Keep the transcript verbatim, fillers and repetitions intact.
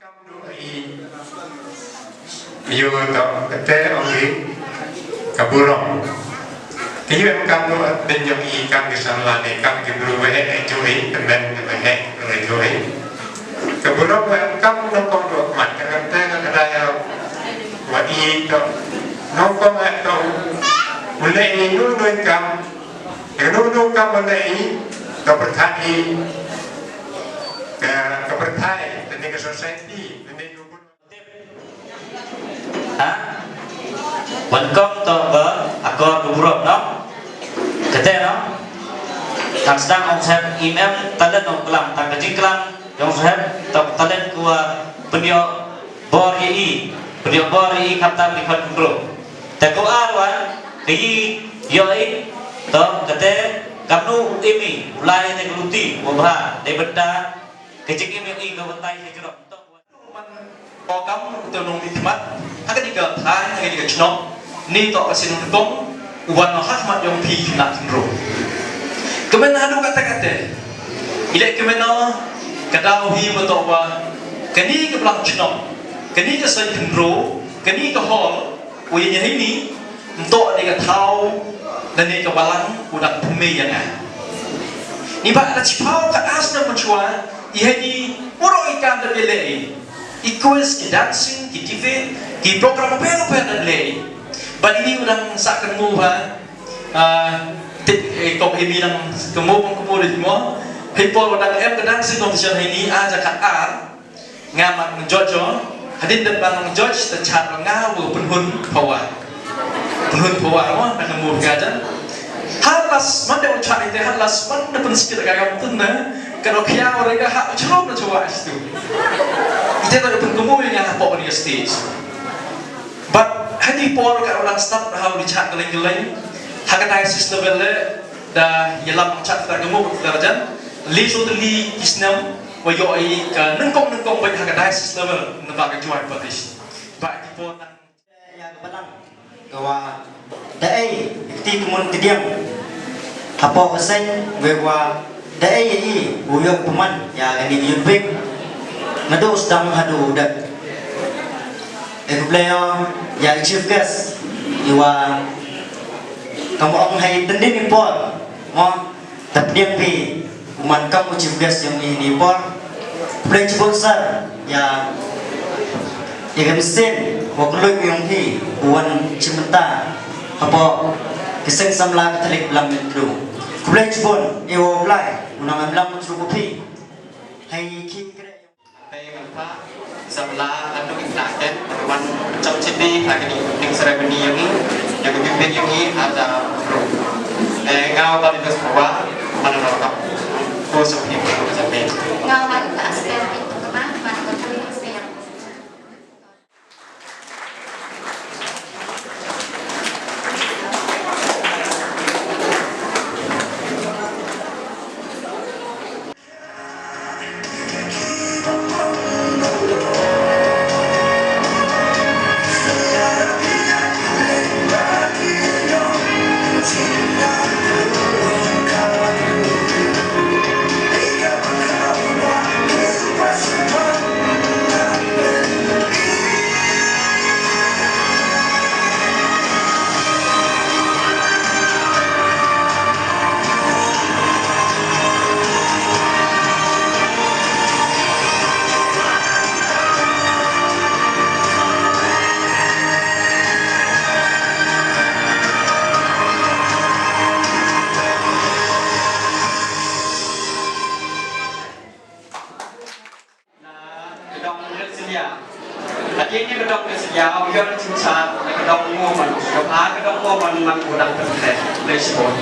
Ïoh to kata ong ki ka burom. Ki ïoh em kam noh dei ïoh i kam ki samla ne kam ki bru waheh ne joi temen ne waheh ne joi. Ka burom wa em kam noh kong doh mat ka kata ka kata ïa wa i to nongkong eh to u leh i nu nu kam. Ka nu nu kam u leh i to pyrthai i ka ka pyrthai ne ka society ne ka Ha? Ban kong to ba akor ka burom no. Kata no. Tang sdang ong saheb im em talent ong klam tang ka jingklam ong saheb to talent kuwa pynïoh bor ïa i pynïoh bor ïa i khamtam ni khon kundro. Te ko ar wan ka i ïoh i to kata kamnu im i ulai te ka luti wa bha dei bynta ka jingim ïa i ka batai ka jrong to. Man o kam u te nong di khmat ha ka di ka thaiñ ha ka di ka chnong ni to ka sin kong u wan ha khmat yong phi na khynro. Kmen hadu kata kata ile kmen o ka dau hi ba to ba kani ka blang chnong kani ka sin khynro kani ka hol u ïa hi ni nto di ka thau dan ni ka balang u dak pumi yang a. Ni ba da chipau ka as na machua i ha ni uro i kan da bele. I quiz, ki dancing, ki debate, ki program apa yang apa dan lei. Bad ini udah sa kemu ha. Ah, tip eh, kok ini nang kemu pun kemu di semua. Hei por udah em ke dancing competition ini aja kat ar. Nga mat nang judge oh. Hadin depan nang judge te char nga wo penhun power. Penhun power mo nang kemu ngaja. Halas man da ucap ite halas man da pensikit ka kam tun na. Kano kia orang ka hak ucap na coba situ. Ite tak pun kemu yang apa on the stage. But hadi por ka orang start how di chat geleng geleng. Haka diocese level le da yalam chat ta kemu ta jan. Li so li kisnem wa yo ai ka nengkong nengkong ba haka diocese level neba ka juai parish. Ba di por tang Ïa ka balang ka wa da ei kti kumun kdiang hapoh ka seng wei wa da ei ïa i u ïoh kuman ïa kani ka yun pik. Naduh sdang haduh u dep. E khublei ïa i chief guest i wa kam ong hai tendin i por mo. Te pdiang phi u man kam u chief guest yong i ni por. Khublei chibun sir ïa ïa ka mynsiem wa kylluid yong phi u wan chimta hapoh ki seng samla Katholik Blam Myntdu. Khublei chibun ïa u Blai u nang ym lam u tru ko phi. Hai ki kre Pei man pa samla atu kita ken wan cham chiti ha kini ning ceremony yang ni yang ni pin yang ni ada ru. Eh ngau tadi dos bawa mana ro kap. Ko sepi ko sepi. Ngau man ta asper pintu kemah man ko tu yang Na ka dong Rit Sylla. Hadien ïa ka dong Rit Sylla, u ïoh jingshad na ka dong Moman. Ka dong Moman man u dang pyntheh. Lei shibun.